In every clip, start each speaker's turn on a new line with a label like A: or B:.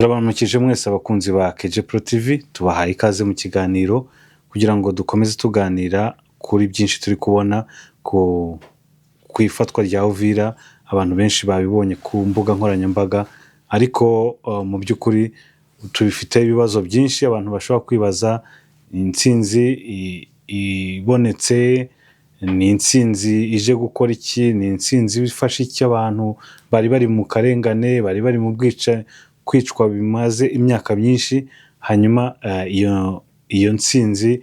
A: Turabaramukije mwese abakunzi ba KG Pro TV, tubahaye ikaze mu kiganiro kugira ngo dukomeze tuganira kuri byinshi turi kubona ku ifatwa rya Uvira. Abantu benshi babibonye ku mbuga nkoranyambaga, ariko mu by'ukuri tubifite ibibazo byinshi abantu bashobora kwibaza. Intsinzi ibonetse ni intsinzi ije gukora iki? Ni intsinzi ifasha iki abantu bari bari mu karengane, bari bari mu bwica, kwicwa bimaze imyaka myinshi? Hanyuma iyo ntsinzi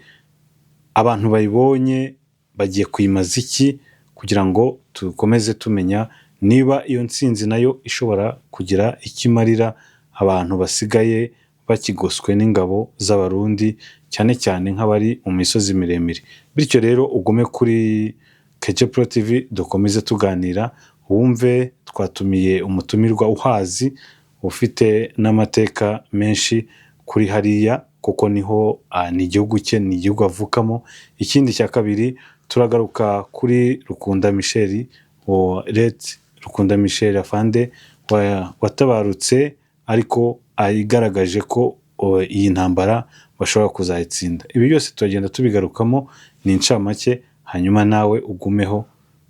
A: abantu bayibonye bagiye kuyimaza iki, kugira ngo dukomeze tumenya niba iyo ntsinzi nayo ishobora kugira icyo imarira abantu basigaye bakigoswe n'ingabo z'Abarundi, cyane cyane nk'abari mu misozi miremire. Bityo rero ugume kuri KG Pro TV, dukomeze tuganira, wumve twatumiye umutumirwa uhazi, ufite n'amateka menshi kuri hariya, kuko niho ni igihugu cye, ni igihugu avukamo. Ikindi cya kabiri, turagaruka kuri Rukunda Michel, late Rukunda Michel Afande watabarutse, ariko agaragaje ko iyi ntambara bashobora kuzayitsinda. Ibi byose turagenda tubigarukamo, ni incamake, hanyuma nawe ugumeho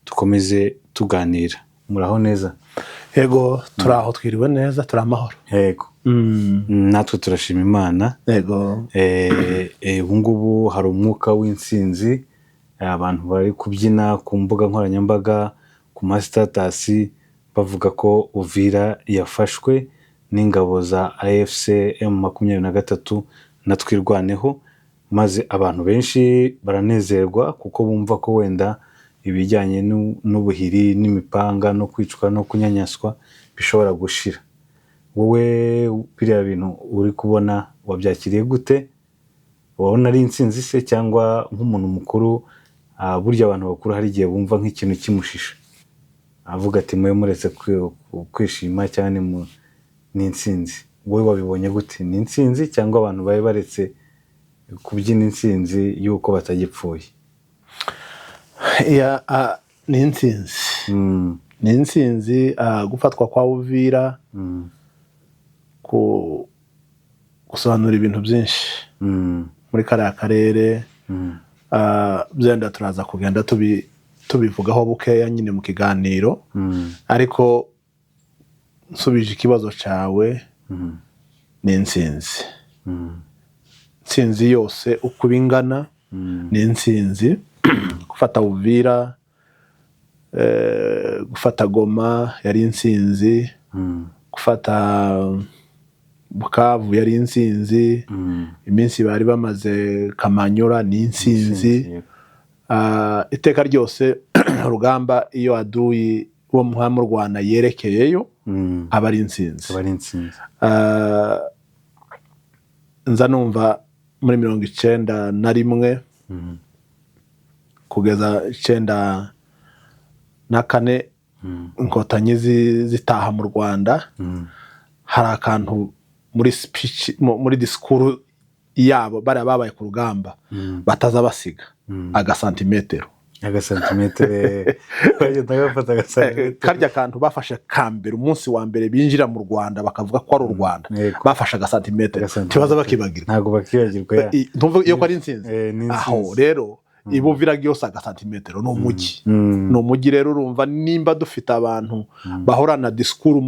A: dukomeze tuganira. Muraho neza?
B: Yego, turi aho, twiriwe neza, turi amahoro.
A: Yego, natwe turashima Imana. Ubu ngubu hari umwuka w'intsinzi, abantu bari kubyina ku mbuga nkoranyambaga, ku ma status, bavuga ko Uvira yafashwe n'ingabo za AFC M23 na Twirwaneho, maze abantu benshi baranezerwa kuko bumva ko wenda ibijyanye n'ubuhiri n'imipanga no kwicwa no kunyanyaswa bishobora gushira. Wowe biriya bintu uri kubona wabyakiriye gute? Wabona ari intsinzi se, cyangwa nk'umuntu mukuru, burya abantu bakuru hari igihe bumva nk'ikintu kimushisha, avuga ati: "Mwe muretse kwishima cyane, ni intsinzi." Wowe wabibonye gute? Ni intsinzi cyangwa abantu bari baretse kubyina intsinzi y'uko batagipfuye?
B: Yeah, ni intsinzi. Ni intsinzi, gufatwa kwa Uvira ku gusobanura ibintu byinshi muri kariya karere. Byenda turaza kugenda tubivugaho bukeya nyine mu kiganiro, ariko nsubije ikibazo cyawe, ni intsinzi. Intsinzi yose uko iba ingana ni intsinzi. Gufata Uvira, gufata Goma yari intsinzi, gufata Bukavu yari intsinzi, iminsi bari bamaze Kamanyura ni intsinzi.
A: Yego.
B: Iteka ryose urugamba, iyo adui wo muhamurwana yerekeyeyo, aba ari intsinzi.
A: Aba ari intsinzi.
B: Nza numva muri 91 kugeza 94, Inkotanyi zitaha mu Rwanda, hari akantu muri speech, muri disikuru yabo, bariya babaye ku rugamba bataza basiga agasantimetero.
A: Agasantimetero, bagenda bafata agasantimetero.
B: Karya kantu bafashe ka mbere, umunsi wa mbere binjira mu Rwanda bakavuga ko ari u Rwanda, bafashe agasantimetero.
A: Agasantimetero.
B: Ntibaza bakibagirwa.
A: Ntabwo bakibagirwa ya.
B: Ntumva iyo ko ari intsinzi?
A: Ni
B: Aho
A: intsinzi.
B: rero ibuvira yose agasantimetero ni umujyi. Ni umujyi. Rero urumva nimba dufite abantu bahorana disikuru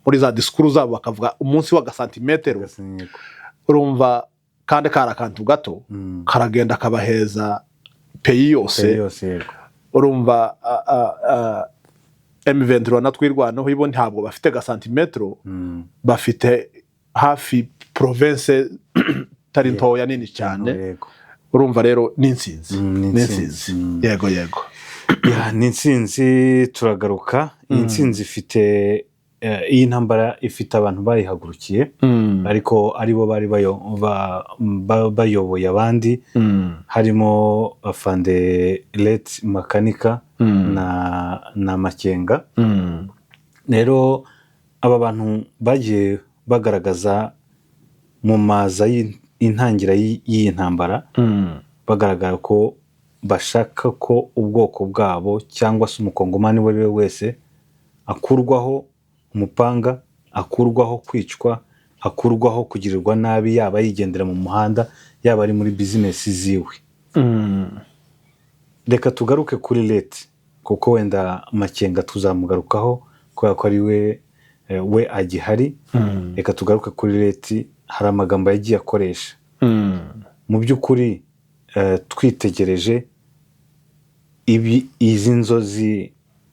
B: muri za disikuru zabo bakavuga umunsi w'agasantimetero, urumva kandi kari akantu gato, karagenda kabaheza pays yose.
A: Pays yose, yego.
B: Urumva M23 na Twirwaneho ibo ntabwo bafite gasantimetero, bafite hafi province itari ntoya, nini cyane. Urumva rero ni intsinzi.
A: Ni
B: Ni
A: intsinzi.
B: intsinzi. Yego.
A: Yeah, ni intsinzi. Turagaruka, iyi ntsinzi ifite iyi ntambara ifite abantu bayihagurukiye, ariko aribo bari bayoboye abandi, harimo Afande late Makanika na Makenga. Rero aba bantu bagiye bagaragaza mu maza y'intangira y'iyi ntambara, bagaragara ko bashaka ko ubwoko bwabo cyangwa se umukongomani uwo ari we wese akurwaho umupanga, akurwaho kwicwa. akurwaho kugirirwa nabi, yaba yigendera mu muhanda, yaba ari muri bizinesi ziwe. Reka tugaruke kuri late, kuko wenda Makenga tuzamugarukaho kubera ko ari we we agihari. Reka tugaruke kuri late. Hari amagambo yagiye akoresha. Mu by'ukuri, twitegereje ibi, izi nzozi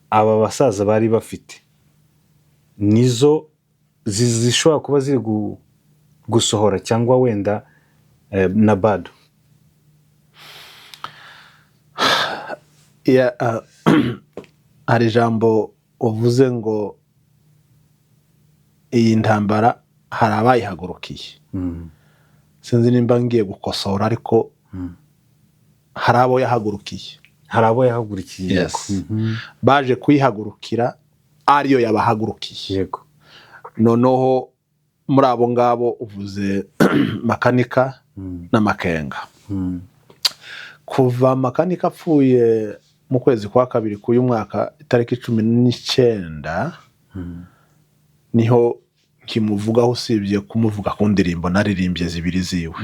A: aba basaza bari bafite nizo zishobora kuba ziri gusohora, cyangwa wenda na bado?
B: Hari ijambo uvuze ngo iyi ntambara hari abayihagurukiye. Sinzi nimba ngiye gukosora, ariko hari abo yahagurukiye.
A: Hari abo yahagurukiye.
B: Yes. Baje kuyihagurukira ariyo yabahagurukiye. Noneho muri abo ngabo uvuze Makanika na Makenga. Kuva Makanika apfuye mu kwezi kwa kabiri k'uyu mwaka, itariki 19, niho nkimuvugaho, usibye kumuvuga ku ndirimbo naririmbye zibiri ziwe,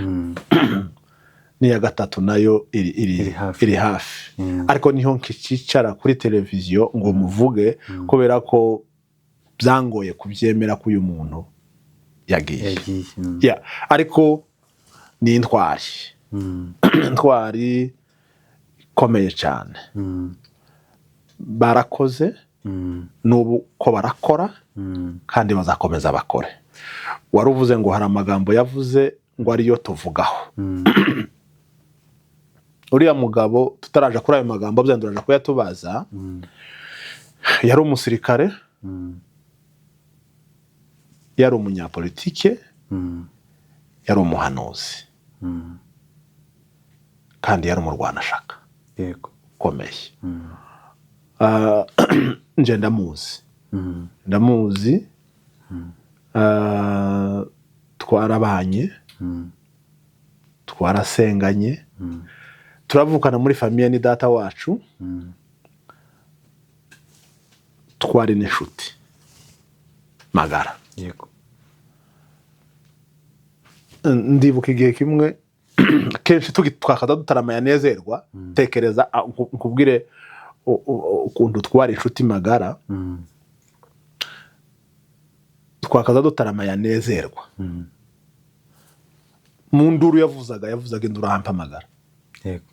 B: n'iya gatatu nayo iri
A: Iri hafi.
B: Iri hafi. Ariko niho nkicara kuri televiziyo ngo muvuge, kubera ko byangoye kubyemera ko uyu muntu yagiye.
A: Yagiye.
B: Yeah. Ariko ni intwari, intwari ikomeye cyane. Barakoze, n'ubu ko barakora, kandi bazakomeza bakore. Wari uvuze ngo hari amagambo yavuze ngo ariyo tuvugaho. Uriya mugabo, tutaraja kuri ayo magambo, byenda uraja kuyatubaza, yari umusirikare, yari umunyapolitike, yari umuhanuzi, kandi yari umurwanashyaka ukomeye. Nje ndamuzi, ndamuzi. Twarabanye, twarasenganye, turavukana muri famille, ni data wacu. Twari n'inshuti magara. Ndibuka igihe kimwe, kenshi twakaza dutarama, yanezerwa. Tekereza, nkubwire ukuntu twari inshuti magara. Twakaza dutarama, yanezerwa. Mu nduru yavuzaga, yavuzaga induru ahampamagara.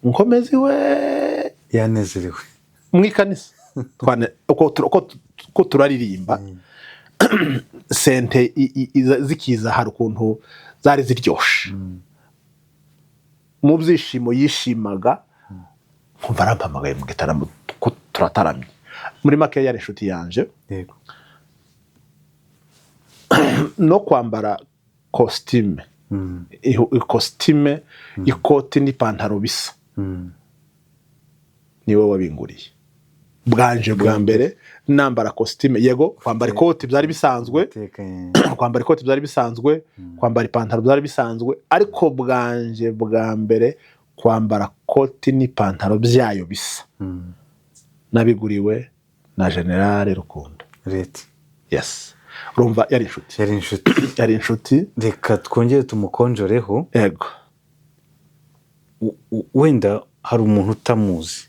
B: Nkomezi we.
A: Yanezerewe.
B: Mu ikanisa uko turaririmba synthé zikiza, hari ukuntu zari ziryoshe. Mu byishimo yishimaga, nkumva arampamagaye mu gitaramo ko turataramye. Muri make, yari inshuti yanje. No kwambara kositime, ikositime, ikoti n'ipantaro bisa, niwe wabinguriye bwanje bwa mbere nambara kositime. Yego, kwambara ikoti byari bisanzwe.
A: Iteka,
B: Kwambara ikoti byari bisanzwe, kwambara ipantaro byari bisanzwe, ariko bwanje bwa mbere kwambara koti n'ipantaro byayo bisa, nabiguriwe na General Rukundo.
A: Leta.
B: Yes, urumva yari inshuti.
A: Yari inshuti.
B: Yari inshuti.
A: Reka twongere tumukonjoreho.
B: Yego.
A: Wenda hari umuntu utamuzi,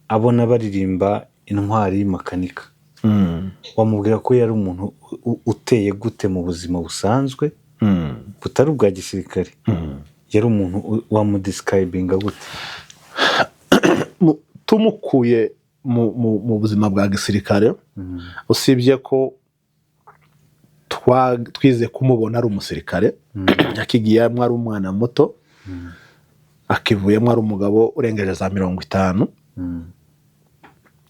A: abona baririmba intwari Makanika, wamubwira ko yari umuntu uteye gute mu buzima busanzwe butari ubwa gisirikare? Yari umuntu wamudescribinga gute?
B: Tumukuye mu buzima bwa gisirikare, usibye ko twize kumubona ari umusirikare, akigiyemo ari umwana muto, akivuyemo ari umugabo urengeje za 50,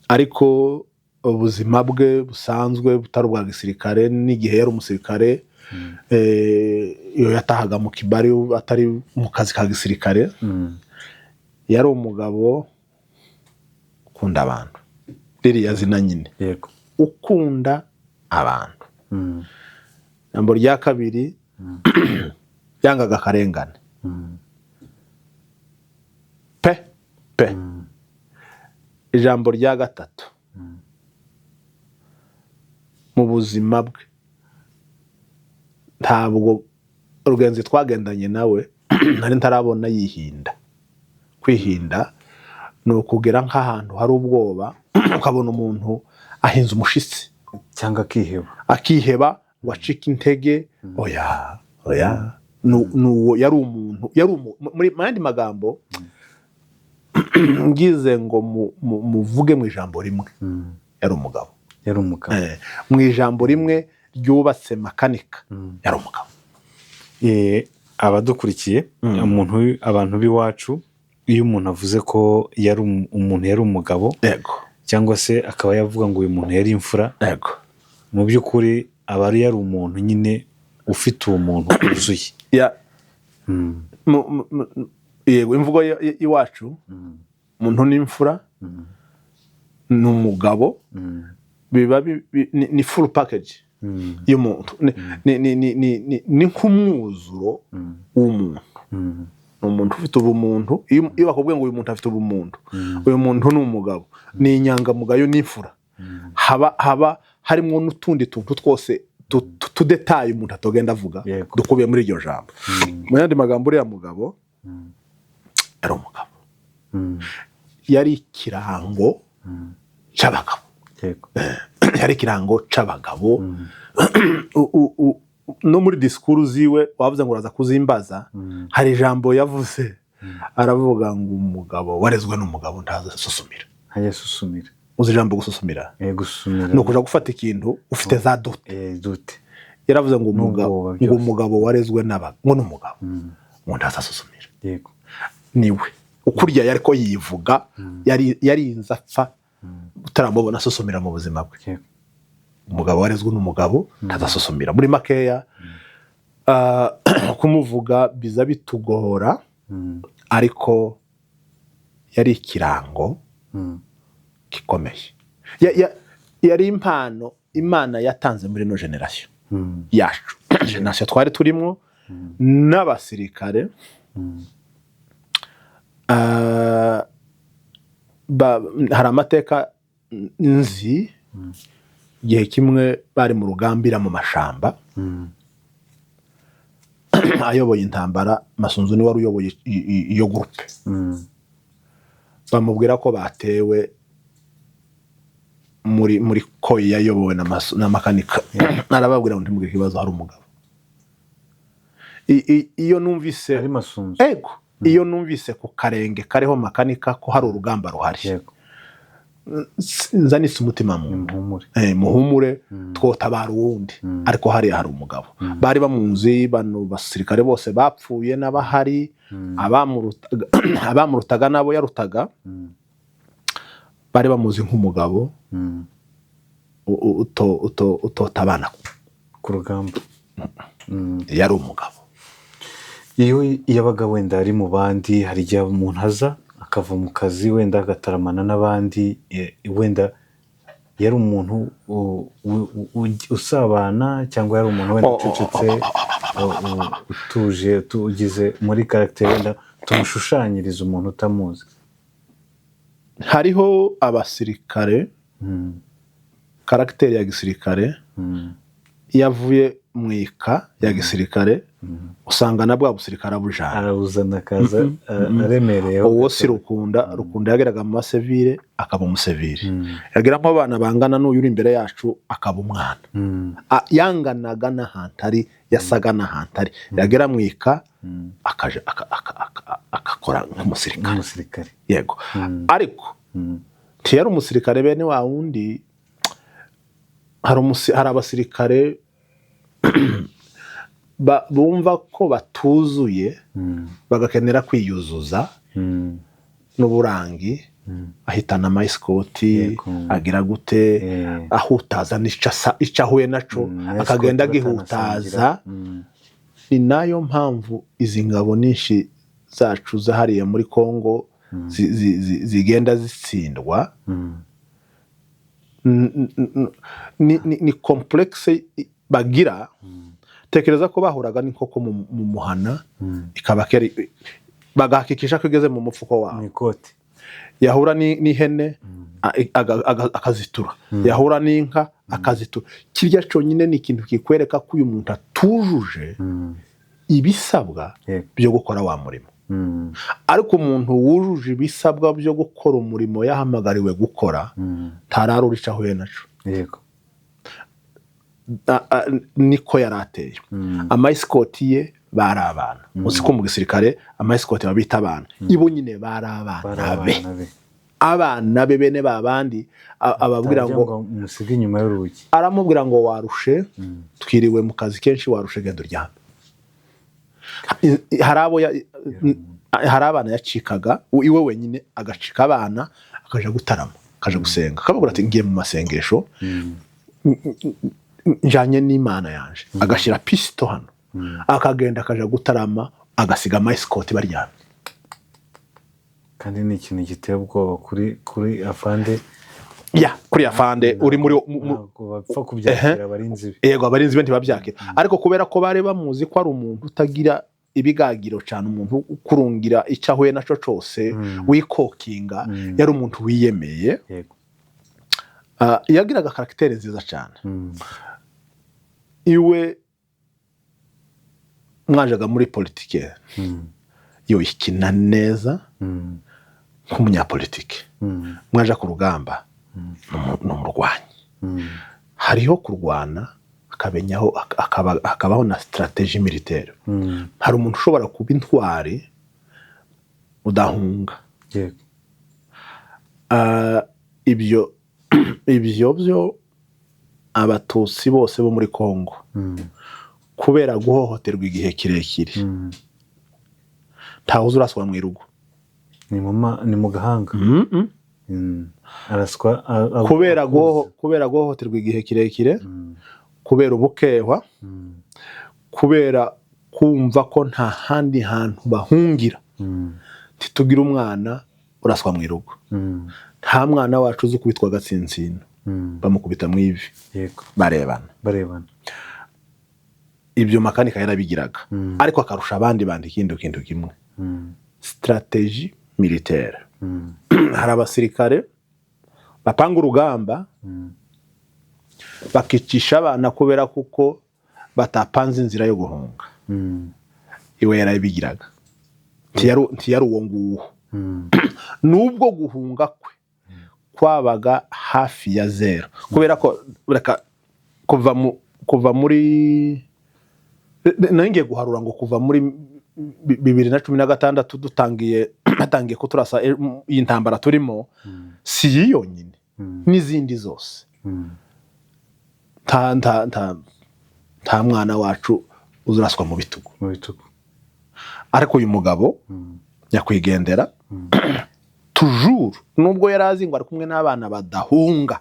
B: ariko ubuzima bwe busanzwe butari ubwa gisirikare, n'igihe yari umusirikare, iyo yatahaga mu kibari atari mu kazi ka gisirikare, yari umugabo ukunda abantu, ririya zina nyine, ukunda abantu. Ijambo rya kabiri, yangaga akarengane pe pe. Ijambo rya gatatu, mu buzima bwe Ntabwo Rugenzi twagendanye nawe nari ntarabona yihinda. Kwihinda ni ukugera nk'ahantu hari ubwoba, ukabona umuntu ahinze umushitsi
A: cyangwa akiheba.
B: Akiheba ngo acike intege. Oya, oya. Nuwo yari umuntu, yari muri mu yandi magambo ngize ngo muvuge mu ijambo rimwe, yari umugabo.
A: Yari umugabo.
B: Mu ijambo rimwe ryubatse Makanika, yari umugabo.
A: Abadukurikiye, umuntu, abantu b'iwacu, iyo umuntu avuze ko yari umuntu, yari umugabo, cyangwa se akaba yavuga ngo uyu muntu yari imfura, mu by'ukuri aba ari yari umuntu nyine ufite ubumuntu wuzuye.
B: Yego, imvugo y'iwacu, umuntu n'imfura, ni umugabo, biba ni full package y'umuntu, ni nk'umwuzuro w'umuntu. Ni umuntu ufite ubumuntu. Iyo bakubwiye ngo uyu muntu afite ubumuntu, uyu muntu ni umugabo, ni inyangamugayo, n'imfura, haba harimo n'utundi tuntu twose tudetaye umuntu atogenda avuga, dukubiye muri iryo jambo. Mu yandi magambo, uriya mugabo yari umugabo, yari ikirango cy'abagabo. Yari ikirango c'abagabo. No muri disikuru ziwe, wavuze ngo uraza kuzimbaza, hari ijambo yavuze, aravuga ngo umugabo warezwe n'umugabo ntazasusumira.
A: Ntajya asusumira.
B: Uzi ijambo gususumira?
A: Gusumira.
B: Ni ukuja gufata ikintu ufite za doute.
A: Doute.
B: Yaravuze ngo umugabo
A: N'ubwoba
B: ngo
A: byose.
B: umugabo warezwe ngo n'umugabo ngo ntazasusumira. Niwe ukurya yari ko yivuga, yari yarinze apfa utaramubona asusumira mu buzima bwe. Umugabo warezwe n'umugabo ntazasusumira. Muri makeya, kumuvuga biza bitugora, ariko yari ikirango gikomeye. Yari impano Imana yatanze muri ino génération yacu, génération twari turimo n'abasirikare. Hari amateka nzi, igihe kimwe bari mu rugambira mu mashamba, ayoboye intambara, Masunzu niwe wari uyoboye iyo groupe. Bamubwira ko batewe muri koyi yayobowe na Makanika. Arababwira ngo ntimugire ikibazo, hari umugabo. Iyo numvise
A: Ari Masunzu.
B: Ego, iyo numvise ku karenge kariho Makanika ko hari urugamba ruhari, nzanise umutima mu nda.
A: Muhumure.
B: Muhumure, twotabara uwundi, ariko hariya hari umugabo. Bari bamuzi bano basirikare bose bapfuye n'abahari, abamurutaga n'abo yarutaga, bari bamuzi nk'umugabo utotabana
A: ku rugamba.
B: Yari umugabo.
A: Iyo yabaga wenda ari mu bandi, hari igihe umuntu aza akava mu kazi wenda agataramana n'abandi, wenda yari umuntu usabana, cyangwa yari umuntu wenda
B: Oh,
A: ucecetse, utuje, ugize muri caractère, wenda tumushushanyiriza umuntu utamuzi?
B: Hariho abasirikare, caractère ya gisirikare, iyo avuye mu ika ya gisirikare, usanga na bwa busirikare abujana.
A: Arabuzana, akaza aremereye.
B: Uwo si Rukunda. Rukunda yageraga mu basivile akaba umusivile, yagera nk'abana bangana n'uyu uri imbere yacu akaba umwana. Yanganaga n'ahantu ari, yasaga n'ahantu ari, yagera mu ika akaja agakora nk'umusirikare.
A: Nk'umusirikare.
B: Yego, ariko ntiyari umusirikare bene wa wundi. Hari abasirikare bumva ko batuzuye, bagakenera kwiyuzuza n'uburangi, ahitana amayisikoti, agira gute, ahutaza n'icyo icyo ahuye naco, akagenda
A: escort.
B: Agihutaza.
A: Batanasangira.
B: Ni nayo mpamvu izi ngabo nyinshi zacu zahariye muri Congo zigenda zitsindwa. Ni complexe bagira. Tekereza ko bahuraga n'inkoko mu muhana, ikaba bagahakikisha ko igeze mu mufuko wabo,
A: mu ikoti.
B: Yahura n'ihene akazitura, yahura n'inka akazitura. Kirya cyonyine ni ikintu kikwereka ko uyu muntu atuzuye. Utujuje ibisabwa byo gukora wa murimo. Ariko umuntu wujuje ibisabwa byo gukora umurimo yahamagariwe gukora, ntararura icyo ahuye naco. Niko yari ateye. Ama escort ye bari abana. Uzi ko mu gisirikare ama escort babita abana? Ibo nyine bari
A: Bari
B: abana be.
A: Abana be.
B: Abana be, bene ba bandi ababwira
A: Atajya
B: ngo
A: ngo musige inyuma y'urugi.
B: Aramubwira ngo: "Warushe, twiriwe mu kazi kenshi, warushe, genda uryame." Hari abana yacikaga iwe wenyine, agacika abana, akaja gutarama, akaja gusenga, akababwira ati: "Ngiye mu masengesho, njanye n'Imana yanje." Agashyira pisito hano, akagenda, akaja gutarama, agasiga ama escort baryamye.
A: Kandi ni ikintu giteye ubwoba kuri afande.
B: Ya, kuri afande uri muri
A: Ntabwo bapfa kubyakira abarinzi be.
B: Yego, abarinzi be ntibabyakira, ariko kubera ko bari bamuzi ko ari umuntu utagira ibigagiro cyane, umuntu ukurungira icyo ahuye naco cose, wikokinga, yari umuntu wiyemeye. Yagiraga caractère nziza cyane. Iwe mwajaga muri politike, yoyikina neza nk'umunyapolitike. Mwaja ku rugamba, ni umurwanyi. Hariho kurwana, akamenyaho, hakabaho na stratégie militaire. Hari umuntu ushobora kuba intwari udahunga. Ibyo byo Abatutsi bose bo muri Kongo, kubera guhohoterwa igihe kirekire, ntawe uzi uraswa mu irugu.
A: Ni mu gahanga. Araswa
B: Kubera
A: akuze.
B: Kubera guhohoterwa igihe kirekire, kubera ubukehwa, kubera kumva ko nta handi hantu bahungira, ntitugira umwana uraswa mu irugu. Nta mwana wacu uzi ukubitwa agatsinsino. Bamukubita mu ivi barebana.
A: Barebana.
B: Ibyo Makanika yarabigiraga, ariko akarusha abandi bandi ikindi kintu kimwe: stratégie militaire. Hari abasirikare bapanga urugamba, bakicisha abana kubera kuko batapanze inzira yo guhunga. Iwe yarabigiraga. Ntiyari uwo nguwo. Nubwo guhunga kwe kwabaga hafi ya zero, kubera ko reka kuva muri, nari ngiye guharura ngo kuva muri 2016 dutangiye, batangiye kuturasa, iyi ntambara turimo si iyi yonyine, n'izindi zose, nta mwana wacu uzuraswa mu bitugu.
A: Mu bitugu.
B: Ariko uyu mugabo nyakwigendera, toujours nubwo yari azi ngo ari kumwe n'abana badahunga,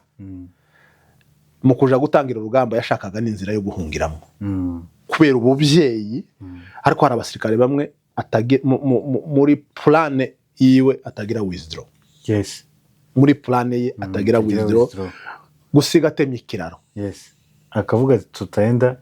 B: mu kuja gutangira urugamba yashakaga n'inzira yo guhungiramo kubera ububyeyi. Ariko hari abasirikare bamwe muri plan yiwe atagira withdraw. Muri plan ye atagira
A: atagira
B: withdraw,
A: withdraw.
B: Gusiga atemye ikiraro.
A: Yes, akavuga ati: "Tutaenda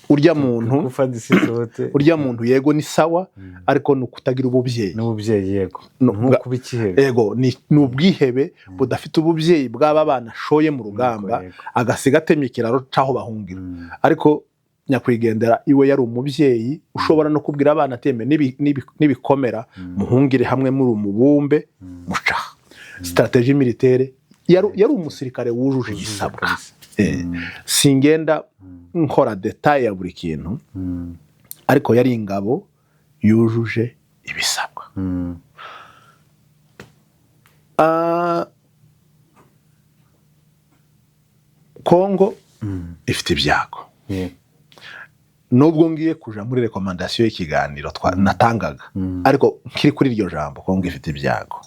B: Urya muntu
A: kufa sisi wote."
B: Urya muntu, yego, ni sawa, ariko ni ukutagira ububyeyi.
A: N'ububyeyi, yego.
B: No,
A: nko kuba ikihebe.
B: Yego, ni ubwihebe budafite ububyeyi bw'aba bana ashoye mu rugamba, agasiga atemye ikiraro c'aho bahungira. Ariko nyakwigendera iwe yari umubyeyi ushobora no kubwira abana ati: "Eme, nibikomera muhungire hamwe muri umubumbe mucaha." Stratégie militaire, yari umusirikare wujuje ibisabwa. Singenda nkora détail ya buri kintu, ariko yari ingabo yujuje ibisabwa. Kongo ifite ibyago. Nubwo ngiye kuja muri recommandation y'ikiganiro natangaga, ariko nkiri kuri iryo jambo, Kongo ifite ibyago.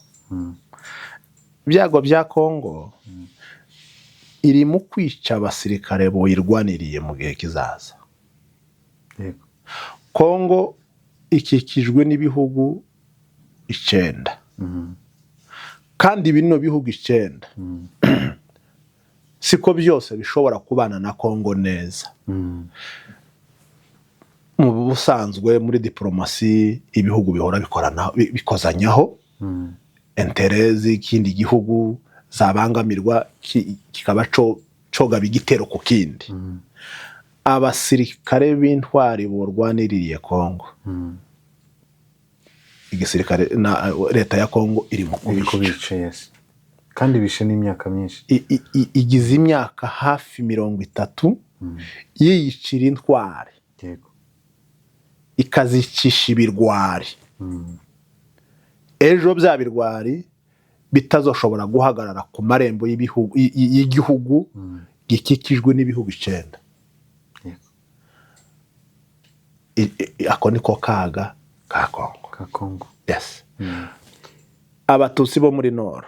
B: Ibyago bya Kongo, iri mu kwica abasirikare boyirwaniriye mu gihe kizaza. Kongo ikikijwe n'ibihugu 9, kandi bino bihugu 9 siko byose bishobora kubana na Kongo neza. Mu busanzwe muri diporomasi ibihugu bihora bikorana, bikozanyaho intérêts z'ikindi gihugu zabangamirwa, kikaba cogaba igitero ku kindi. Abasirikare b'intwari borwaniriye Kongo, igisirikare na leta ya Kongo iri mu
A: Iri
B: kubica.
A: Kubica, yes, kandi bishe n'imyaka myinshi.
B: Igize imyaka hafi 30 yiyicira intwari, ikazicisha ibirwari. Ejo bya birwari bitazoshobora guhagarara ku marembo y'igihugu gikikijwe n'ibihugu 9. Ako niko kaga ka Kongo.
A: Ka Kongo.
B: Yes. Abatutsi bo muri Nord,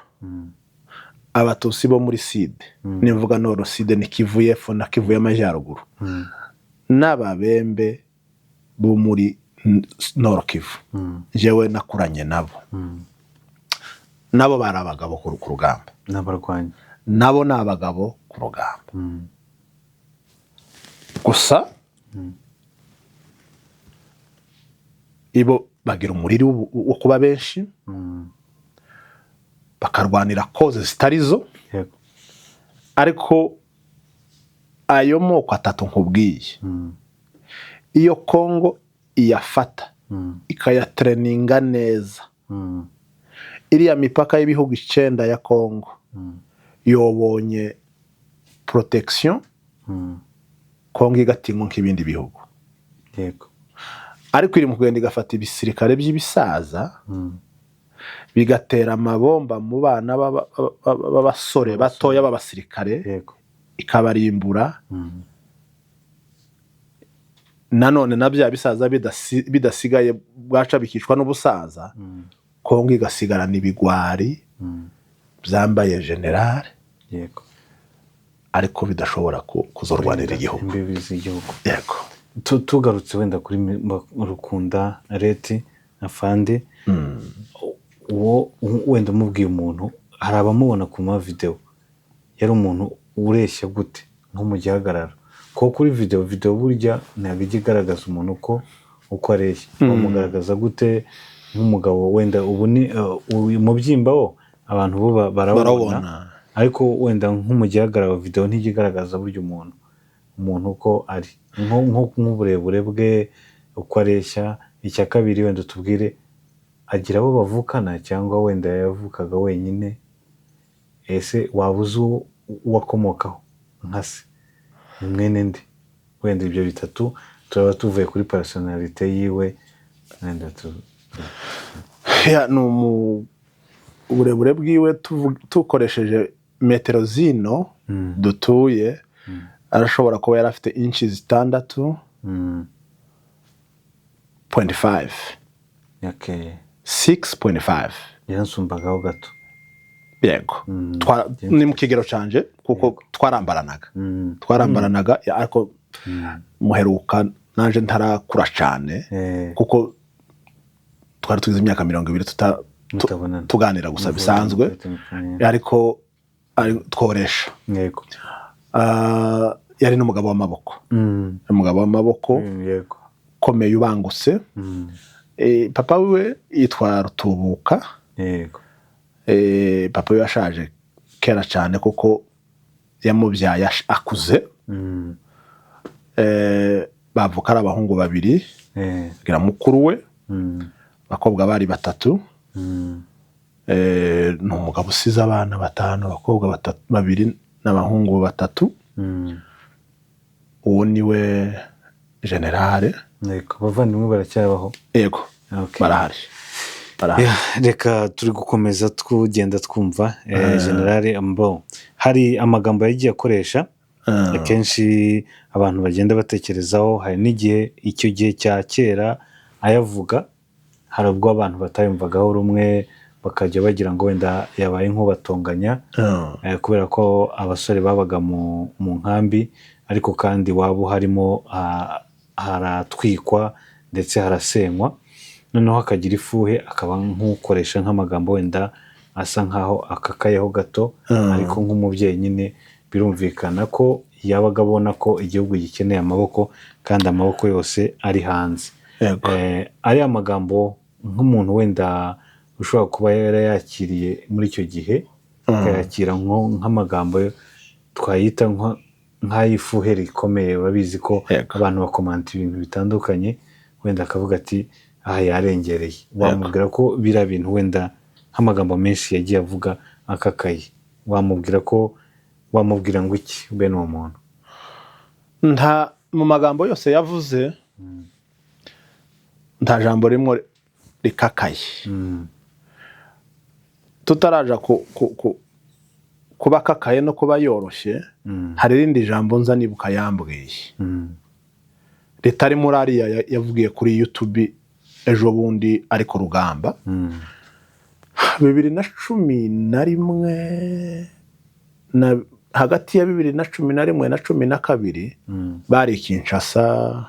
B: Abatutsi bo muri Sud, nivuga Nord, Sud ni Kivu y'Epfo na Kivu y'Amajyaruguru, n'Ababembe bo muri Nord Kivu, jewe nakuranye nabo, nabo bari abagabo ku rugamba.
A: N'abarwanyi.
B: Nabo ni abagabo ku rugamba. Gusa ibo bagira umuriri wo kuba benshi, bakarwanira cause zitari zo. Ariko ayo moko atatu nkubwiye, iyo Kongo iyafata, ikayatereninga neza, iriya mipaka y'ibihugu 9 ya Kongo yobonye protection, Kongo igatinywa nk'ibindi bihugu. Ariko iri mu kugenda igafata ibisirikare by'ibisaza, bigatera amabomba mu bana b'abasore batoya b'abasirikare, ikabarimbura. Nanone na bya bisaza bidasigaye, bwaca bikicwa n'ubusaza, Kongo igasigarana ibigwari byambaye général, ariko bidashobora kuzorwanira igihugu.
A: Imbibi z'igihugu.
B: Yego.
A: Tugarutse wenda kuri Rukunda Reti Afande, uwo wenda umubwiye umuntu, hari abamubona ku mavidewo, yari umuntu ureshya gute nko mu gihagararo? Kuko kuri videwo burya ntabwo ijya igaragaza umuntu uko areshya. Bamugaragaza gute nk'umugabo? Wenda ubu ni uyu mubyimba wo abantu bo barawubona,
B: Barawubona.
A: ariko wenda nko mu gihagararo, videwo ntijya igaragaza burya umuntu uko ari, nk'uburebure bwe, uko areshya. Icya kabiri, wenda utubwire, agira abo bavukana cyangwa wenda yavukaga wenyine? Ese waba uzi uwo akomokaho nka se, ni mwene nde? Wenda ibyo bitatu turaba tuvuye kuri personnalité yiwe wenda
B: Ya, ni uburebure bwiwe, tukoresheje metero zino dutuye, arashobora kuba yari afite inci 6 .5. 6.5.
A: Yaransumbaga gato.
B: Yego. Ni mu kigero canje, kuko twarambaranaga. Twarambaranaga, ya, ariko muheruka nanje ntarakura cane, kuko twari tugize imyaka 20
A: Mutabonana.
B: tuganira gusa bisanzwe, ariko tworesha. Ah, yari n'umugabo w'amaboko. Umugabo w'amaboko, ukomeye, ubangutse. Papa wiwe yitwa Rutubuka. Papa we yashaje kera cyane, kuko yamubyaye akuze. Bavuka ari abahungu babiri, agira mukuru we, abakobwa bari batatu. Ni umugabo usize abana batanu, abakobwa babiri n'abahungu batatu. Uwo ni we général.
A: Yego, abavandimwe baracyabaho?
B: Yego. Barahari, barahari.
A: Yeah, reka turi gukomeza tugenda twumva général Ambo, hari amagambo yagiye akoresha akenshi abantu bagenda batekerezaho. Hari n'igihe icyo gihe cya kera ayavuga, hari ubwo abantu batayumvagaho rumwe, bakajya bagira ngo wenda yabaye nk'ubatonganya, kubera ko abasore babaga mu nkambi, ariko kandi waba harimo haratwikwa ndetse harasenywa, noneho akagira ifuhe, akaba nk'ukoresha nk'amagambo wenda asa nk'aho akakayeho gato. Ariko nk'umubyeyi nyine, birumvikana ko yabaga abona ko igihugu gikeneye amaboko, kandi amaboko yose ari hanze. Ariya magambo, nk'umuntu wenda ushobora kuba yarayakiriye muri icyo gihe, akayakira nk'amagambo twayita nk'ay'ifuhe rikomeye, urabizi ko abantu bakomanta ibintu bitandukanye, wenda akavuga ati aha yarengereye. Wamubwira ko biriya bintu wenda nk'amagambo menshi yagiye avuga akakaye, wamubwira ko, wamubwira ngo iki bene uwo muntu?
B: Nta, mu magambo yose yavuze nta jambo rimwe rikakaye. Tutaraja kuba akakaye no kuba yoroshye, hari irindi jambo nza nibuka yambwiye ritari muri ariya yavugiye kuri YouTube ejo bundi ari ku rugamba. 2011 na hagati ya 2011 na 12 bari i Kinshasa.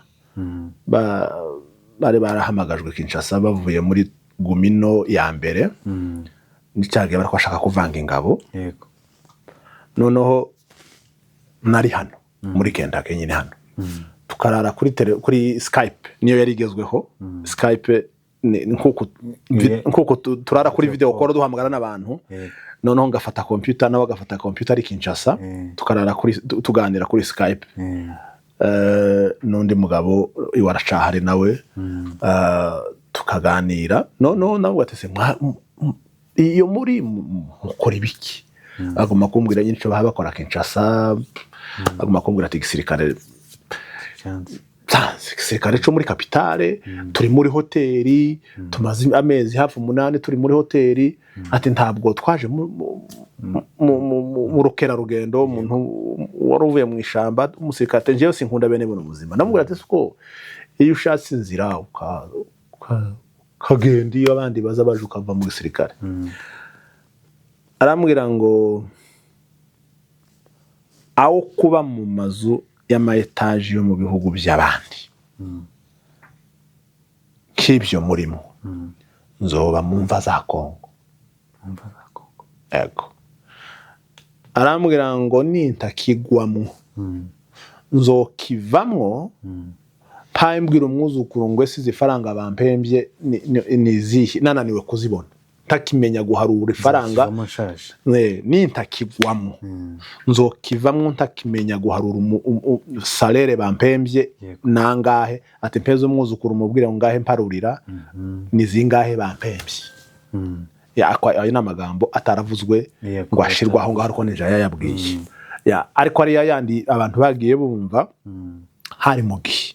B: Bari barahamagajwe Kinshasa bavuye muri Gumino ya mbere n'icyagihe bari bashaka kuvanga ingabo. Noneho nari hano muri Kentucky nyine hano, tukarara kuri Skype, niyo yari igezweho. Skype ni nkuko turara kuri video call duhamagara n'abantu. Noneho ngafata computer, nawe agafata computer ari Kinshasa, tukarara tuganira kuri Skype. N'undi mugabo iwe aracahari nawe. Tukaganira. Noneho nawe ati: "Se iyo muri mukora ibiki?" Agomba kumbwira nyine icyo baba bakora Kinshasa. Agomba kumbwira ati: "Igisirikare
A: Cyanze.
B: Nsanze igisirikare cyo muri capitale, turi muri hoteli, tumaze amezi hafi 8 turi muri hoteli." Ati: "Ntabwo twaje mu rukerarugendo, umuntu wari uvuye mu ishyamba, umusirikare." Ati: "Njyewe sinkunda bene buno buzima." Ndamubwira ati: "Siko iyo ushatse inzira ukagenda iyo abandi baza baje, ukava mu gisirikare?" Arambwira ngo aho kuba mu mazu y'ama étage yo mu bihugu by'abandi nk'ibyo murimo, nzoba mu mva za Kongo.
A: Mva za Kongo.
B: Ego. Arambwira ngo nintakigwamo, nzokivamwo mpaye mbwira umwuzukuru ngo: "Ese izi faranga bampembye ni izihe?" Nananiwe kuzibona, ntakimenya guharura ifaranga.
A: Nzakivamo nshaje.
B: Nintakigwamo, nzokivamwo ntakimenya guharura salaire bampembye nangahe. Ati: "Mpeze umwuzukuru mubwire ngo ngahe mparurira ni zingahe bampembye." Ayo ni amagambo ataravuzwe ngo ashirwe aho ngaho, ariko ninjira yayabwiye. Ariko ariya yandi abantu bagiye bumva hari mu gihe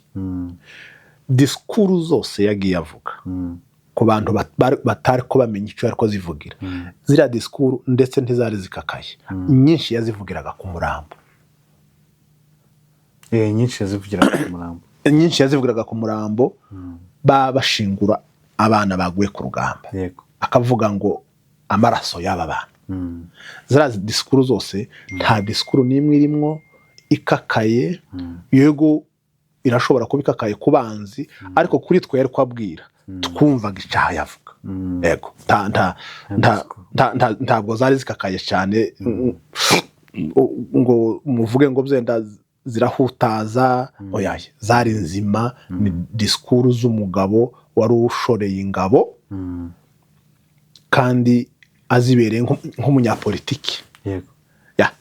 B: disikuru zose yagiye avuga ku bantu batari ko bamenya icyo ariko zivugira, ziriya disikuru ndetse ntizari zikakaye, nyinshi yazivugiraga ku murambo.
A: Nyinshi yazivugiraga ku murambo.
B: Nyinshi yazivugiraga ku murambo, baba bashingura abana baguye ku rugamba, akavuga ngo amaraso y'aba bana. Ziriya disikuru zose nta disikuru n'imwe irimwo ikakaye. Yego, irashobora kuba ikakaye ku banzi, ariko kuri twe yari kubabwira twumvaga icyaha yavuga. Yego, ntabwo zari zikakaye cyane ngo muvuge ngo byenda zirahutaza. Oya, zari nzima, ni disikuru z'umugabo wari ushoreye ingabo kandi azibereye nk'umunyapolitiki. Ya,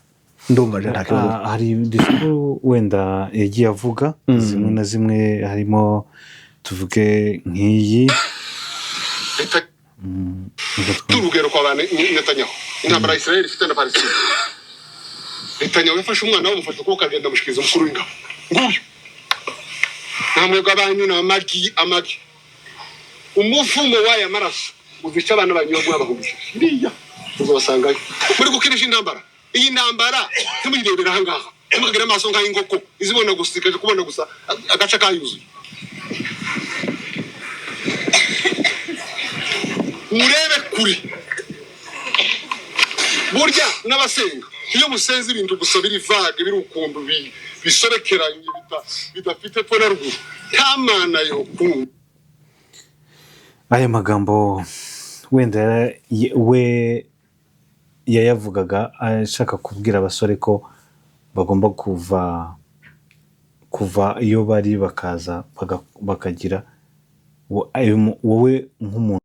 B: ndumva je nta kibazo.
A: Hari disikuru wenda yagiye avuga zimwe na zimwe, harimo tuvuge nk'iyi.
C: Reka
A: Reka twumve.
C: Urugero kwa ba Netanyahu, intambara ya Israel ifite na Palestine, Netanyahu yafashe umwana we, amufashe ukuboko, agenda amushikiriza umukuru w'ingabo. Nguyu nta mwebwe abanyu ni amagi, amagi, umuvumo w'aya maraso uzica abana banyu mwabahumishije iriya, uzabasangayo muri gukinisha intambara. Iyi ntambara ntimuyirebera aha ngaha, ntimukagire amaso nk'ay'inkoko izibona gusa, ikaje kubona gusa agace kayuzuye. Murebe kure. Burya n'abasenga, iyo musenze ibintu gusa biri vague, biri ukuntu bisobekeranye, bidafite epfo na ruguru, nta mana yo kumva.
A: Aya magambo wenda we yayavugaga ashaka kubwira abasore ko bagomba kuva iyo bari bakaza bakagira wowe nk'umuntu.